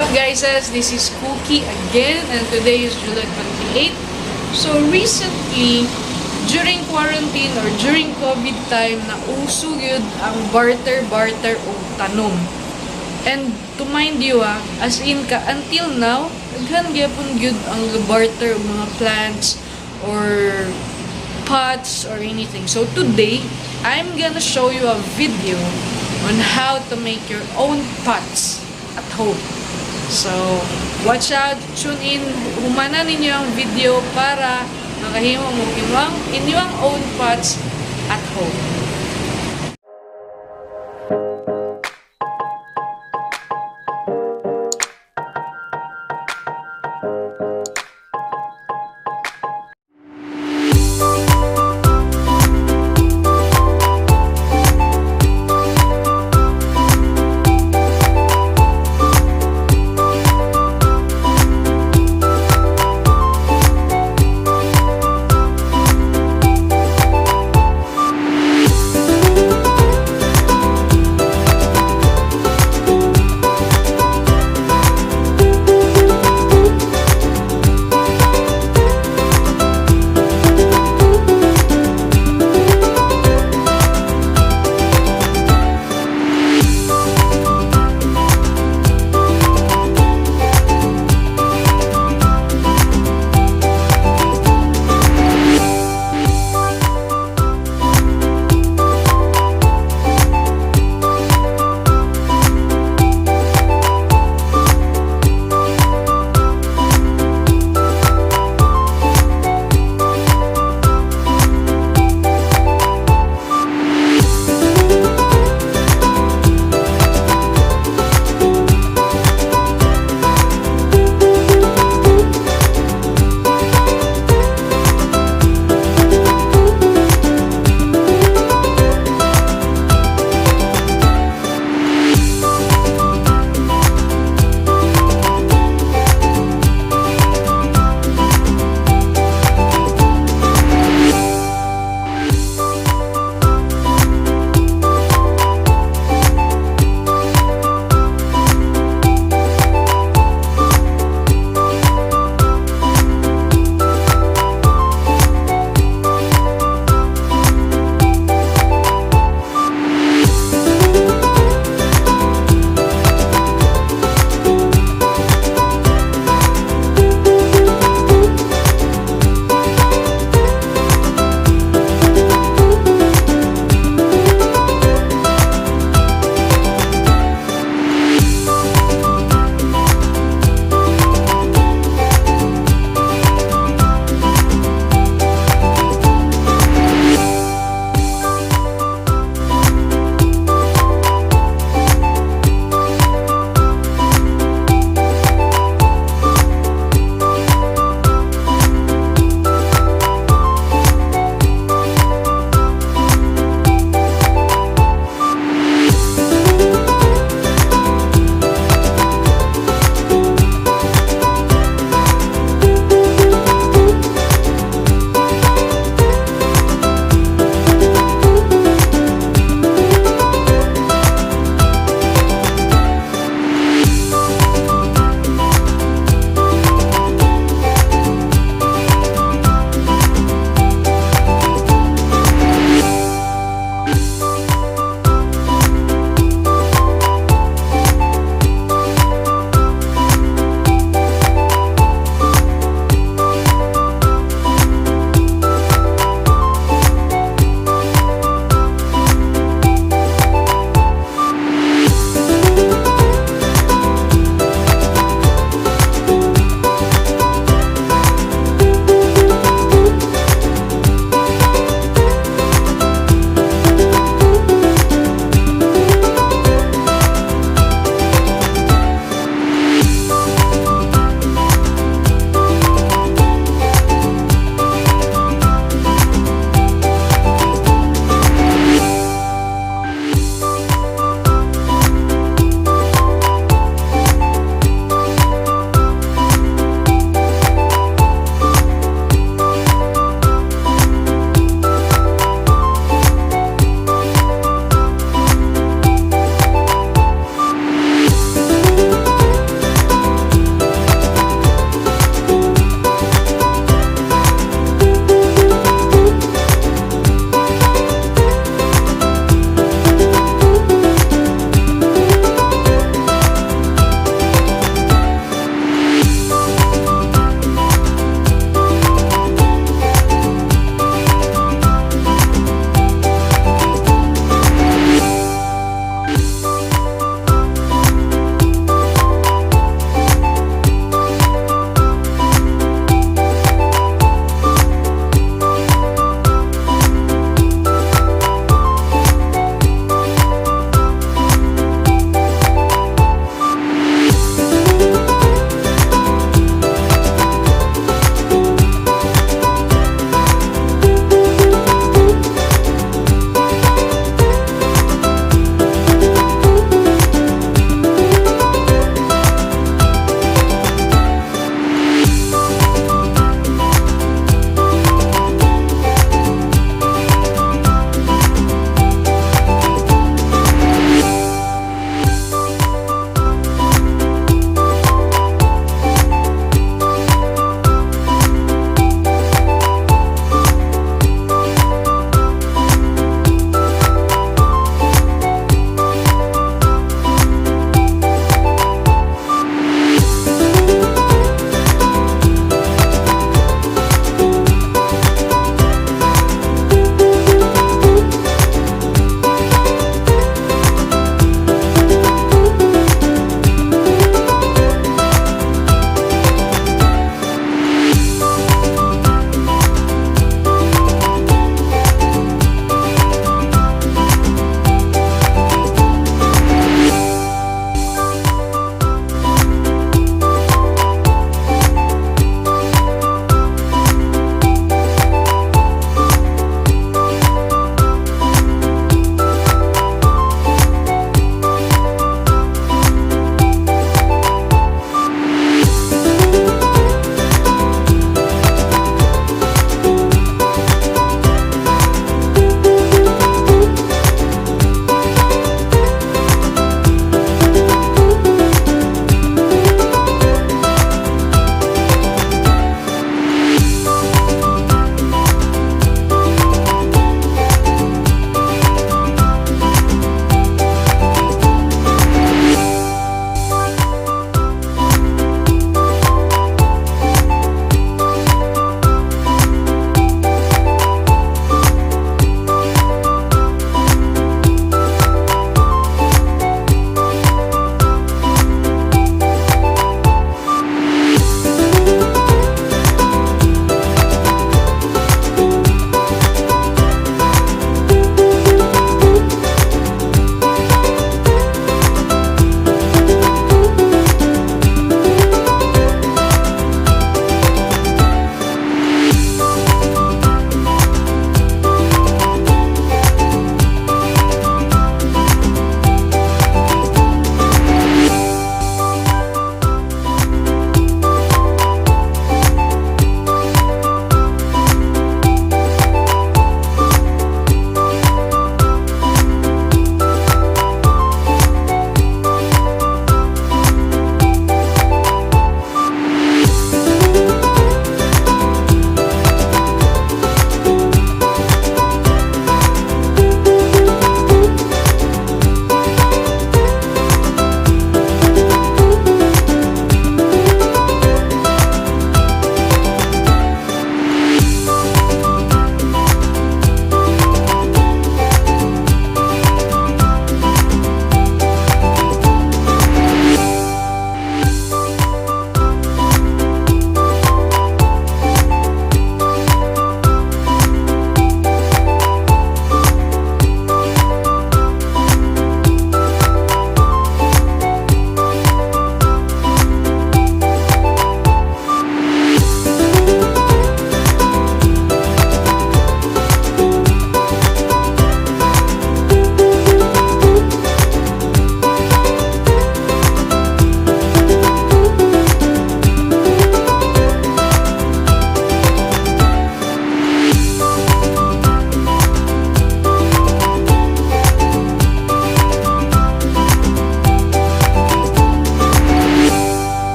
Up, guys? This is Cookie again, and today is July 28. So recently, during quarantine or during COVID time, nauso gyud ang barter-barter o tanom. And to mind you ah, as in ka until now, daghan gyapon gyud ang barter og mga plants or pots or anything. So today, I'm gonna show you a video on how to make your own pots at home. So, watch out, tune in, humana ninyo ang video para makahimo mo inyong own pots at home.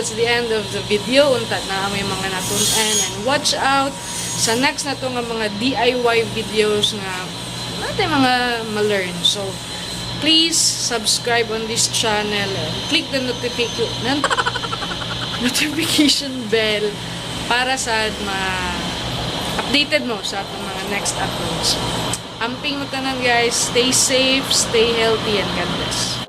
that's the end of the video. Unta naa moy mga natun-an and watch out sa next nato nga mga DIY videos nga naa tay mga ma-learn. So, please subscribe on this channel and click the notification bell para sa ma-updated mo sa atong mga next uploads. Amping mo tanan, guys. Stay safe, stay healthy, and God bless.